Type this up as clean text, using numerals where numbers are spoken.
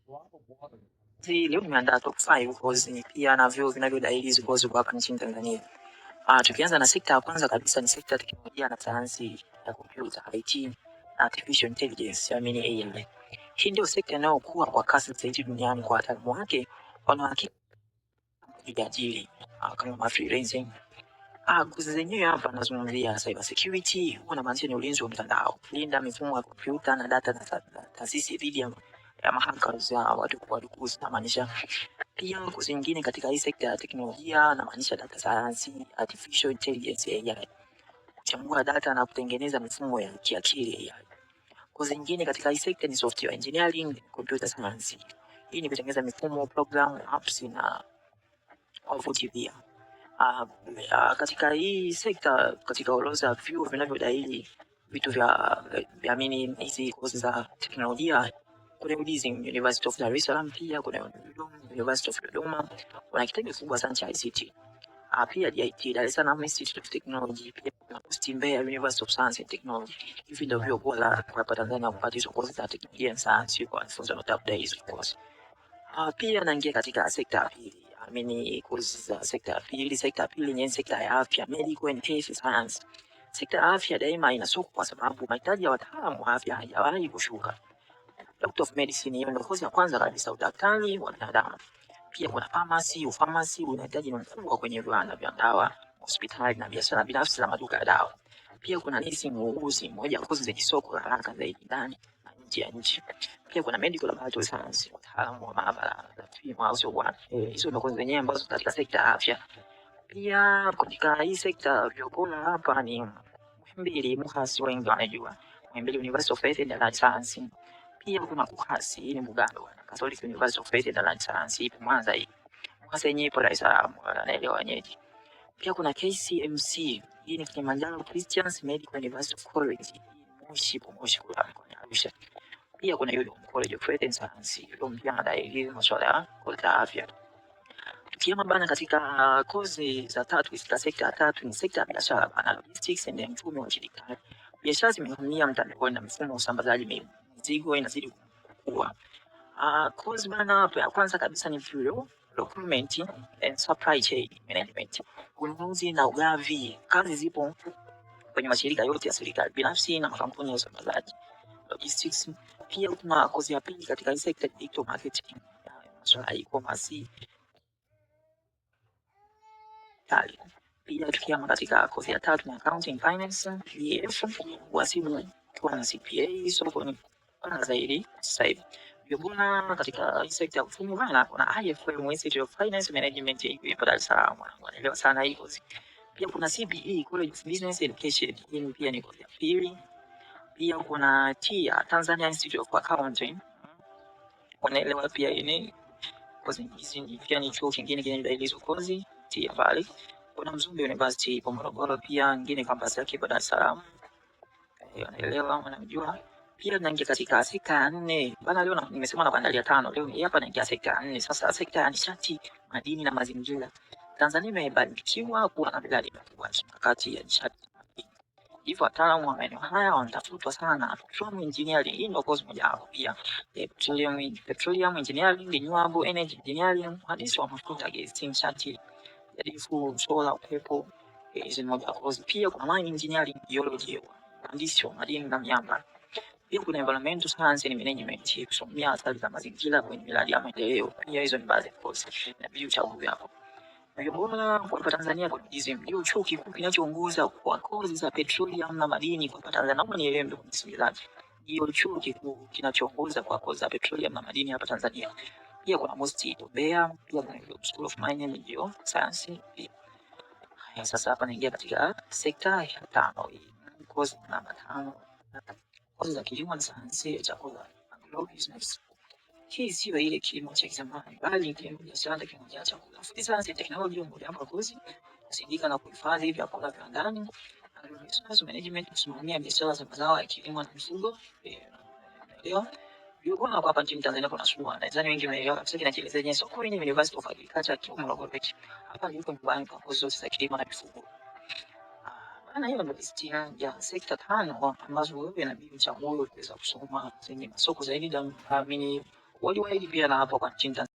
Leo nimeandaa top 5 kozi pia na vyuo vinavyodahili hizi kozi kwa hapa nchini Tanzania. Tukianza na sekta ya kwanza kabisa ni sekta ya teknolojia na sayansi ya kompyuta, IT na artificial intelligence, I mean AI. Hii ndio sekta inayokuwa kwa kasi zaidi duniani kwa wataalamu wake wanaohakika kujiajiri kama ma freelancing. Kozi zenyewe hapa nazungumzia cyber security, huwa namaanisha ni ulinzi wa mtandao, kulinda mifumo ya kompyuta na data za taasisi dhidi ya mahackers ya watu wadukuzi, namaanisha pia kozi nyingine katika hii sekta ya teknolojia, namaanisha data science, artificial intelligence AI, kuchambua data na kutengeneza mifumo ya kiakili AI. Kozi nyingine katika hii sekta ni software engineering, computer science. Hii ni kutengeneza mifumo, program, apps na wavuti pia. Katika hii sekta, katika orodha ya vyuo vinavyodahili vitu vya mini hizi kozi za teknolojia, kuna UDSM, University of Dar es Salaam, pia kuna University of Dodoma, kuna kitengo kikubwa sana cha ICT. Pia DIT, Dar es Salaam Institute of Technology, pia kuna UST Mbeya, University of Science and Technology. Hivi ndio vyuo bora kwa hapa Tanzania kupata hizo kozi za teknolojia na sayansi kwa wanafunzi wanaotaka hizo kozi. Pia naingia katika sekta ya pili. I mean, kozi za sekta ya pili. Sekta ya pili ni sekta ya afya, medical and health science. Sekta ya afya daima ina soko kwa sababu mahitaji ya wataalamu wa afya hayajawahi kushuka. Doctor of Medicine, hiyo ndio kozi ya kwanza kabisa, udaktari wa binadamu. Pia kuna pharmacy, ufamasi unahitaji ni mkubwa kwenye viwanda vya dawa, hospitali na biashara binafsi za maduka ya dawa. Pia kuna nursing, uuguzi, moja ya kozi zenye soko la haraka zaidi ndani na nje ya nchi. Pia kuna medical laboratory science, wataalamu wa maabara za vipimo au sio bwana. Hizo ndio kozi zenyewe ambazo katika sekta ya afya. Pia katika hii sekta vyuo bora hapa ni Muhimbili, MUHAS wengi wanajua. Muhimbili University of Health and Allied Science. Pia kuna KUHAS, hii ni Bugando bwana. Catholic University of Health and Allied Science ipo Mwanza hii. MUHAS yenyewe ipo Dar es Salaam, wanaelewa wenyeji. Pia kuna KCMC, hii ni Kilimanjaro Christian Medical University of College. Hii ni Moshi, ipo Moshi kule mkoani Arusha. Pia kuna UDOM College of Health and Science, UDOM pia anadai masuala ya kozi za afya. Tukiama bana katika kozi za tatu, katika sekta ya tatu ni sekta ya biashara bana, logistics and uchumi wa kidijitali. Biashara zimehamia mtandaoni na mifumo ya usambazaji mizigo inazidi kukua. Kozi bana hapo ya kwanza kabisa ni procurement and supply chain management, ununuzi na ugavi. Kazi zipo kwenye mashirika yote ya serikali binafsi na makampuni ya usambazaji logistics. Pia kuna kozi ya pili katika hii sekta, digital marketing, masuala ya e-commerce tali. Pia tukiama katika kozi ya tatu ni accounting finance, EF, uhasibu ukiwa na CPA, soko ni pana zaidi sasa hivi. Ndio bora katika hii sekta ya uchumi bana, kuna IFM, Institute of Finance Management, ipo Dar es Salaam, wanaelewa sana hii kozi. Pia kuna CBE, College of Business Education, hii pia ni kozi ya pili. Pia kuna TIA, Tanzania Institute of Accounting, wanaelewa pia hii ni kozi hizi, pia ni chuo kingine kinachodahili hizo kozi TIA pale. Kuna Mzumbe University ipo Morogoro, pia nyingine campus yake ipo Dar es Salaam. Wanaelewa, wanajua. Pia naingia katika sekta ya nne bana. Leo nimesema na kuandalia tano, leo hii hapa naingia sekta ya nne. Sasa sekta ya nishati, madini na mazingira. Tanzania imebarikiwa kuwa na miradi mikubwa ya kimkakati ya nishati na madini, hivyo wataalamu wa maeneo haya wanatafutwa sana. Petroleum engineering, hii ndio kozi mojawapo pia. Petroleum engineering, renewable energy engineering, uhandisi wa mafuta, gesi, nishati jadidifu, sola, upepo, hizi ni moja ya kozi. Pia kuna mining engineering, geology, uhandisi wa madini na miamba. Pia kuna environmental science and management, kusomea athari za mazingira kwenye miradi ya maendeleo. Pia hizo ni baadhi ya kozi, inabidi uchague hapo. Vyuo bora kwa hapa Tanzania kwa UDSM ndio chuo kikuu kinachoongoza kwa kozi za petroleum na madini kwa hapa Tanzania. Naomba nielewe ndugu msikilizaji, ndio chuo kikuu kinachoongoza kwa kozi za petroleum na madini hapa Tanzania. Pia kuna MOST Mbeya, pia kuna School of Mining and Geoscience. Pia haya, sasa hapa naingia katika sekta ya tano, hii kozi namba 5, kozi za kilimo na sayansi ya chakula, agrobusiness. Hii siyo ile kilimo cha kizamani, bali kilimo biashara na teknolojia ya chakula. Food science and technology, mojawapo ya kozi kusindika na kuhifadhi vyakula vya ndani. Agrobusiness management, kusimamia biashara za mazao ya kilimo na mifugo. Naelewa. Vyuo bora kwa hapa nchini Tanzania kuna SUA. Nadhani wengi mnaelewa kabisa kinachoelezea jinsi Sokoine University of Agriculture Kilimo Morogoro. Hapa ndipo nyumbani kwa kozi zote za kilimo na mifugo. Maana hiyo ndio listi ya sekta tano ambazo wewe inabidi uchague kuweza kusoma zenye masoko zaidi, naamini Waliwaahidi pia na hapa kwa nchini Tanzania.